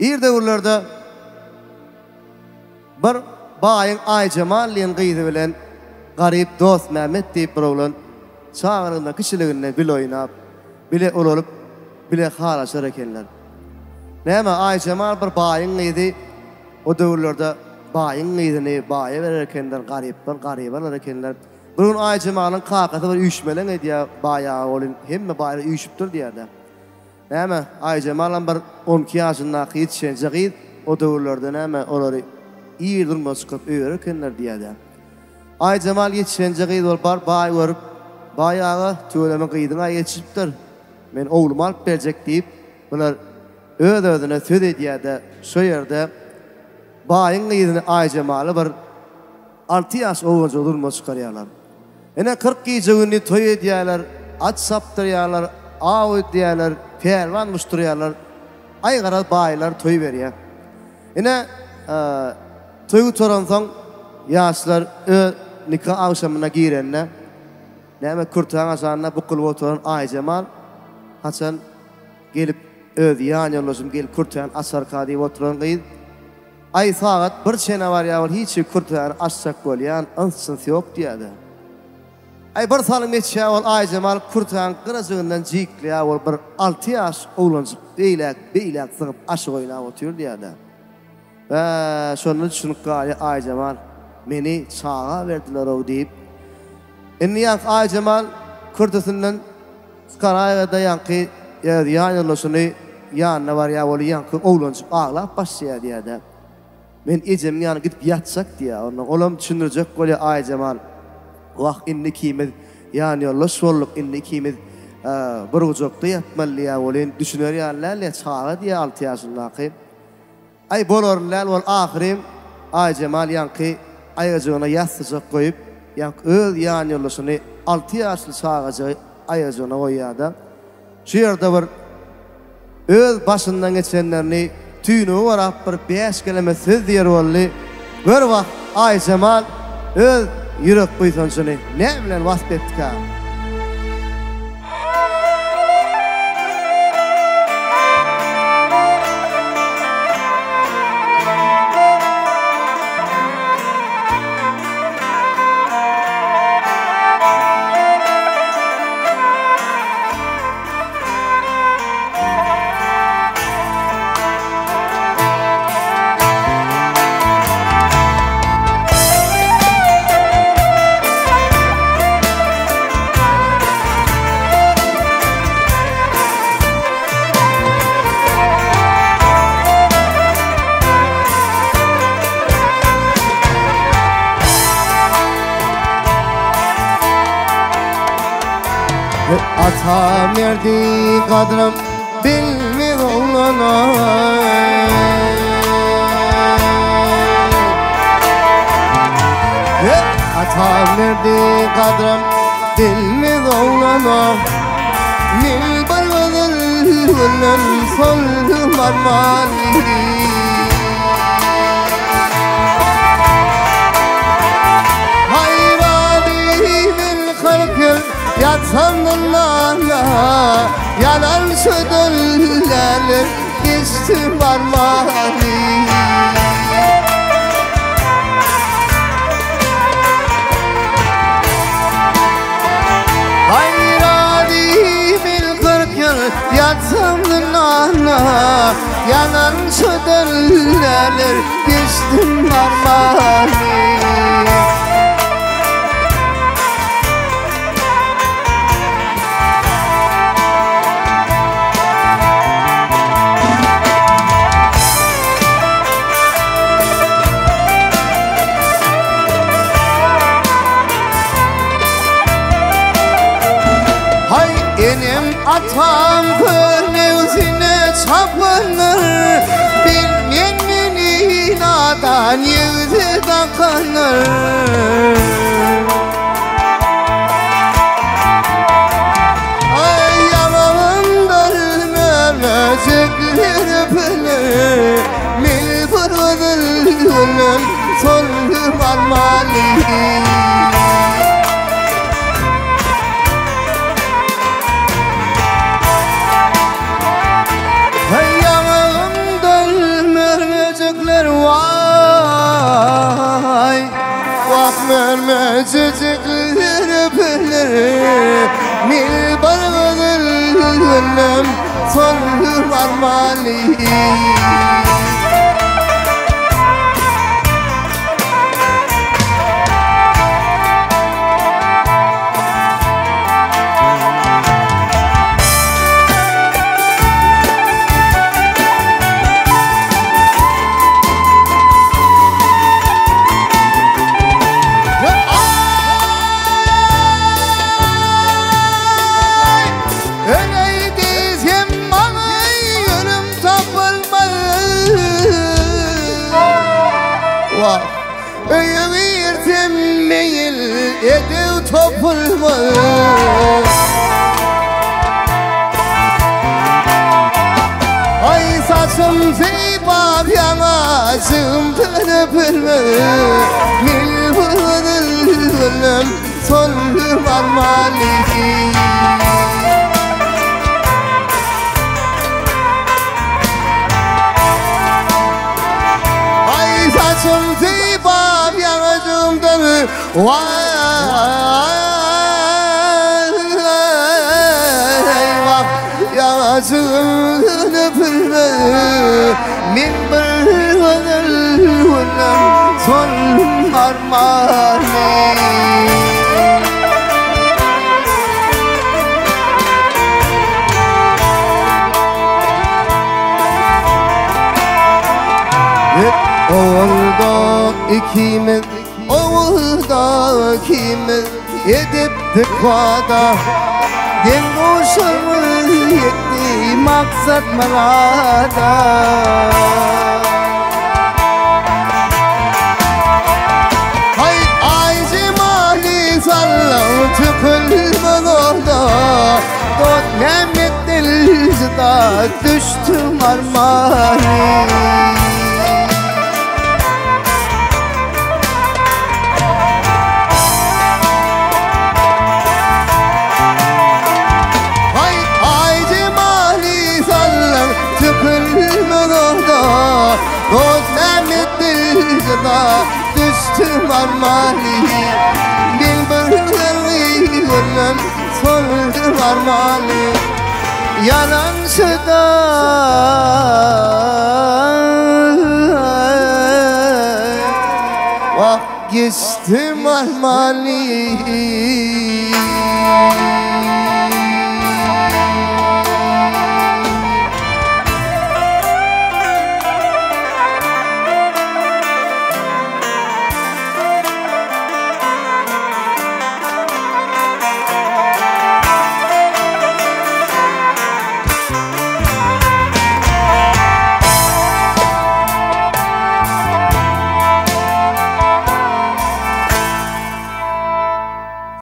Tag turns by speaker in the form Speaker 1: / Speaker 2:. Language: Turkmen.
Speaker 1: Ir döwürlerde bir baýyň Aýjemal diýen gyzy bilen garyp Dostmämmet diýip bir oglan çagalygynda, kiçiliginde bile oýnap, bile ulalyp, bile halaşar ekenler. Näme, Aýjemal bir baýyň gyzy, o döwürlerde baýyň gyzyny baýa berer ekenler, garyplar garyba alar ekenler. Bir gün Aýjemalyň kakasy bir üýşmeleň edýär, baý aga welin hemme baýlar üýşüpdir diýýär-de. Näme, Aýjemalam bir on iki ýaşyndaky ýetişenje gyz, o döwürlerde näme, olary ir durmuşa çykaryp öýerer ekenler diýýär-dä. Aýjemal ýetişenje gyz bolup baryp baý görüp, Baý aga, tüweleme gyzyň-a ýetişipdir, men oglumy alyp berjek diýip, bular öz-özüne söz edýär-de, şo ýerde baýyň gyzyny Aýjemaly bir alty ýaş oglanjygy durmuşa çykarýarlar. Ine, 40 gije-gündiz toý edýärler, at çapdyrýarlar, aw edýärler, pälwan muşdurýarlar. Aý garaz baýlar toý berýär. Ine, toý gutaransoň ýaşlar öz nika agşamyna girende, näme kürtäň aşagynda bukulyp oturan Aýjemal haçan gelip öz ýanýoldaşym gelip kürtäni açarka diýip oturan gyz, Aý sagat bir çene barýa ol hiç hili kürtäni açjak bolýan yns-jyns ýok diýýädä. Aý bir salym geçýä ol Aýjemal kürtäň gyrajygyndan jikleýä ol bir alty ýaş oglanjyk eýläk beýläk zyňyp aşyk oýnap otyr diýýädä. Bä şonda düşünip galýa Aýjemal meni çaga berdilerow diýip. Indi ýaňky Aýjemal kürtesinden Çykaraýgada ýaňky öz ýanýoldaşyny ýanyna barýar weli ýaňky oglanjyk aglap başlaýar diýýär-de. Men ejemiň ýanyna gidip ýatjak diýýär. Ondan olam düşündirjek bolýar Aýjemal. Wah indi ikimiz ýanýoldaş bolduk indi ikimiz bir gujakda ýatmaly diýýär welin düşüner ýaly däl diýýär çaga diýýär alty ýaşyndaky. Aý bolarly däl bol ahyrym Aýjemal ýaňky aýajygyna ýassyjak goýup ýaňky öz ýanýoldaşyny alty ýaşly çagajygy aýajygyna goýýada şu ýerde bir öz başyndan geçenlerini tüýnügi gorap bir bäş keleme söz diýer boldy gör wah Aýjemal öz ýürek buýsanjyny näme bilen wasp etdikä.
Speaker 2: Atam erdi gadrym bilmez oglana. Atam erdi gadrym bilmez oglana. Men bir gyzyl gülüm soldum armany. Haýrady men 40 ýyl ýatsam zyndanda, Ýalan södürler geçdim barmany. Haýrady men 40 ýyl ýatsam zyndanda, Ýalan södürler geçdim barmany. Hay enem atam köneusine çapınır, Bilmeyen meni nadan yüzü takınır. Ay yanağımdan mehmetçikler öpülür, Mil fırılır, solum armani. Mörmöjejikler öpülir Mil bir gözel gülüm soldur armany. Öleydiysen bana ölüm tapılmaz. Vah, öýe girsem meýil edew topulmaz. Ay saçım sıypap yanacım öpülmez. Mil gülüm soldur armani. Ay saçım sıypap yanacımdan vay vah yanacım öpülmez. Min bir güzel gülüm soldur armani. Oğulda ikimiz, oğulda ikimiz edip vada. Den uşağımız yetti maksat mırada. Hay ay cemali sallam tükülmez orada. Dost Mehmet Dilcida düştüm armani. Hay ay cemali sallam tükülmez orada. Dost Mehmet Dilcida düştüm armani. Bin bir gülüm soldur armani. Yalancıda vah geçtim armani.